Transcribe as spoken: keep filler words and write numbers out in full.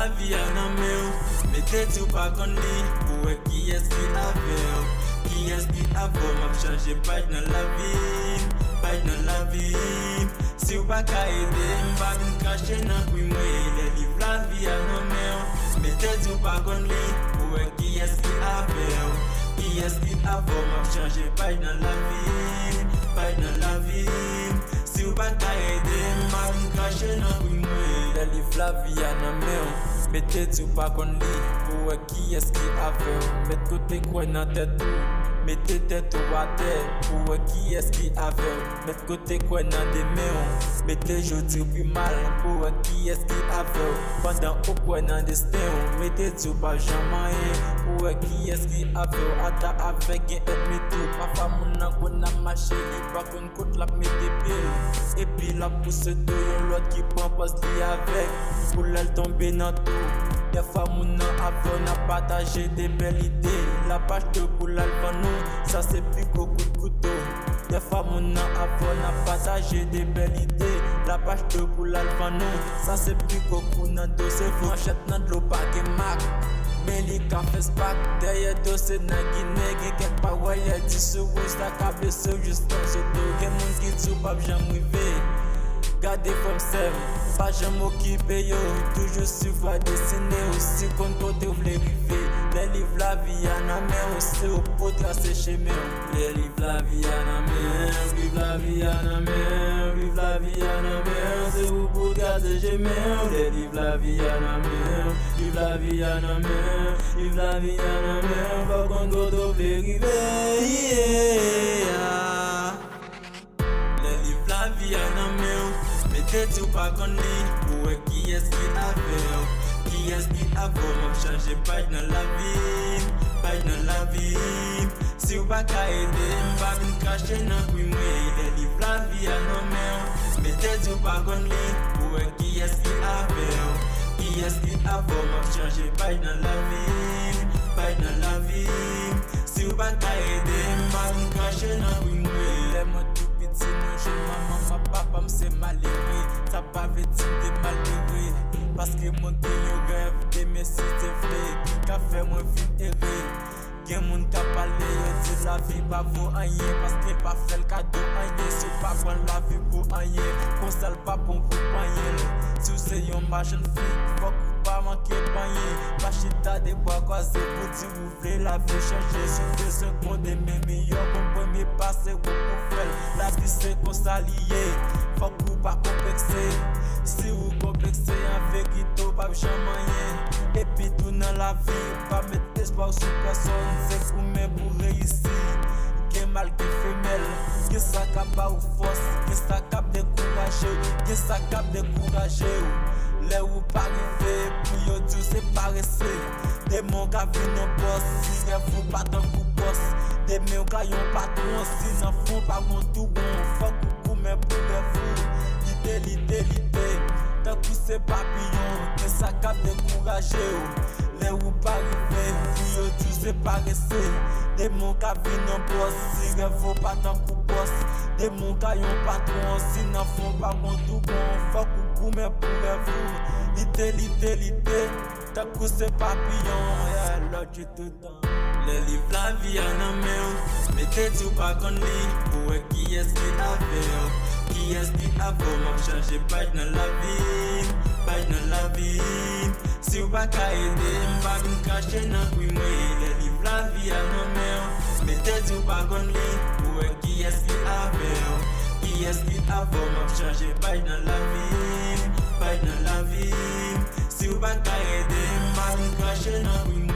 Lavi a nan men w, mete di w pa konn li, pou wè kiyès ki avè w. Kiyès ki avè w, m ap chanje paj nan lavi m, paj nan lavi m. Si w pa ka ede m, pa vin krache nan kwi mwen. Lè liv lavi a nan men w, mete di w pa konn li, pou wè kiyès ki avè w. Kiyès ki avè w, m ap chanje paj nan lavi m, paj nan lavi m. Si w pa ka ede m, pa vin krache nan kwi mwen. Lè liv lavi a nan men w, mete di w pa konn li, pou wè kiyès ki avè w. Met kote kwè nan tèt ou, mete tèt ou atè, pou wè kiyès ki avè w. Met kote kwè nan demen w, mete jodi w pi mal, pou wè kiyès ki avè w. Pandan ou kwè nan desten w, mete di w pa janm anyen, pou wè kiyès ki avè w. Ata avèk gen ènmi tou, pafwa moun nan konn ap mache, li pa konn kot l ap mete pye l. Epi l ap pouse tou yon lòt ki pran pòz li avèk, pou lè l tonbe nan tou. Dèfwa moun nan avè w n ap pataje de bèl ide, l ap achte w pou l al vann ou, sa se pi gwo kout kouto. Dèfwa moun nan avè w n ap pataje de bèl ide, l ap achte w pou l al vann ou, sa se pi gwo kou nan do. Se manchèt nan dlo pa gen mak, men li ka fè spak. Dèyè do se nan Ginen, gen kèk pawòl lè di sou ou, sa ka blese w jistan sou do. Gen moun ki di w p ap janm rive. Gade frè m sè m, pa janm okipe yo, toujou swiv vwa destine w, si w konn kote w vle rive. Lè liv lavi a nan men w, se ou pou trase chemen w. Lè liv lavi a nan men w, liv lavi a nan men w, liv lavi a nan men w, se ou pou trase chemen w. Lè liv lavi a nan men w, liv lavi a nan men w, liv lavi a nan men w, fò w konn kote w vle rive. Yeah. Lè liv lavi a nan men w, mete di w pa konn li, pou wè kiyès ki avè w. Kiyès ki avè w, m ap chanje paj nan lavi m, paj nan lavi m. Si w pa ka ede m, pa vin krache nan kwi mwen. Lè liv lavi a nan men w, mete di w pa konn li, pou wè kiyès ki avè w. Kiyès ki avè w, m ap chanje paj nan lavi m, paj nan lavi m. Si w pa ka ede m, pa vin krache nan kwi mwen. Lè mwen tou piti, mwen jwenn manman m ak papa m se malere. Sa pa vle di m te malere, paske mwen gen yon rèv, demen si Dye vle, ki ka fè mwen vin ere. Gen moun k ap pale, yo di lavi pa vo anyen, paske l pa fè l kado anyen. Si w pa pran lavi pou anyen, konsa l pa bon pou anyen. Si w se yon machann fig, fòk ou pa manke panyen. Pa chita de bra kwaze pou di ou vle lavi chanje. Si w bezwen gwo demen miyò, konn premye pa se ou pou fè l. Lavi se konsa li ye, fòk ou pa konplekse. Si ou konplekse, an verite w p ap janm anyen. Epi tou nan lavi, pa met espwa w sou pèsonn, se goumen pou reyisi. Gen mal, gen femèl, gen sa k ap ba ou fòs, gen sa k ap dekouraje w, gen sa k ap dekouraje w. Lè ou pa rive, pou yo di w se parese. Demen w ka vin yon bòs, si rèv ou pa tankou bòs. Demen w ka yon patwon, si nan fon pa gon touwon. Fòk ou goumen pou rèv ou. Lite, lite, lite, tankou se papiyon. Gen sa k ap dekouraje w. Lè ou pa rive, pou yo di w se parese. Demen w ka vin yon bòs, si rèv ou pa tankou bòs. Demen w ka yon patwon, si nan fon pa gon touwon. Fòk ou goumen pou rèv ou. Lite, lite, lite, tankou se papiyon. Yeah, lòt je te Lè liv lavi a nan men w, mete di w pa konn li, pou wè kiyès ki avè w. Kiyès ki avè w, m ap chanje paj nan lavi m, paj nan lavi m. Si w pa ka ede m, pa vin krache nan kwi mwen. Lè liv lavi a nan men w, mete di w pa konn li, pou wè kiyès ki avè w. Kiyès ki avè w, m ap chanje paj nan lavi m, paj nan lavi m. Si w pa ka ede m, pa vin krache nan kwi mwen.